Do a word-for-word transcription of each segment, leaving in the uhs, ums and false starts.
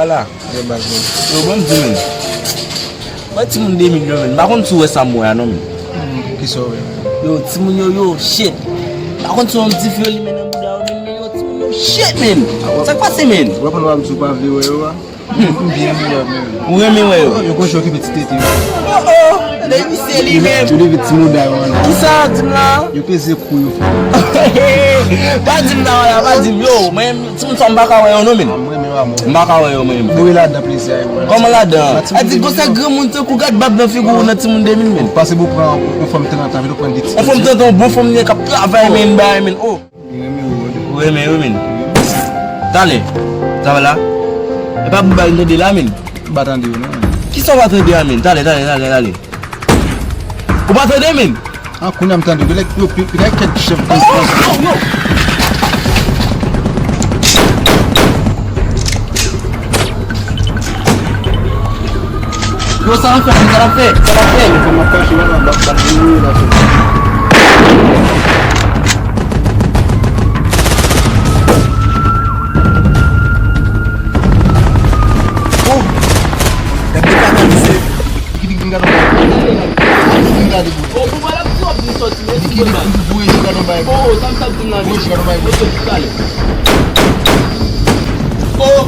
Ala. Yo, baz, men. Yo, bon, m di, men. Mwen, timoun de mil yo, men. M pa konn si w wè sa m wè a, non, men. Hmm, kisa w wè? Yo, timoun yo, yo, shit. M pa konn si w wè yon ti fi yo limen nan bouda yo, men, men, yo, timoun yo, shit, men. Sa k pase, men? W ap pran w ap di w pa vle wè yo a? Hmm. M byen renmen wè yo, men. Ou renmen wè yo? Yo gon jan okipe ti tete yo. Oh, oh, tande misye li, men. Yo leve ti mouda yo, an. Kisa w di m la? Yo peze kou yo fè. Pa di m sa la, pa di m. Yo, mwen, timoun sa, m pa ka wè yo, non, men. M renmen w, amò. M pa ka wè yo, mwen. Boure ladan plezi a yo, mwen. Kòman ladan? A di, konsa granmoun tankou gad bab nan figi w nan timoun de mil, men. Pase pou pran yon fanm trant an, vin pran de ti. Yon fanm trant an, yon bon fanm li ye k ap travay, men, bay, men. Oh. Ou renmen yo, men. Talè. Sa va la? E pa pou bay tande la, men. M pa tande yo, non. Kisa w pa tande a, men? Talè, talè, talè, talè. Ou pa tande, men? Ah, kounye a m tande. Yo, yo, yo, yo, kèk chèf. Oh, oh, oh, oh. Yo, sa l ap fè, sa l ap fè, sa l ap fè. Yo, fò m ap kache la, la, la, la, la, la. Oh! Nèg te pa tande se. Dikidiki m gade anba. Dikidiki m gade. Oh, pou malè m twòp di sòti, men si mwen bay. Voye je gade anba. Oh, sa m t ap di m la. Voye je gade anba. Ok, talè. Oh!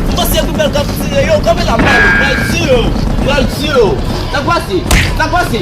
Mwen panse pou bèl k ap tire yo, kanpe la, m pral, m pral tiye yo, m pral tiye yo. Sa k pase? Sa k pase?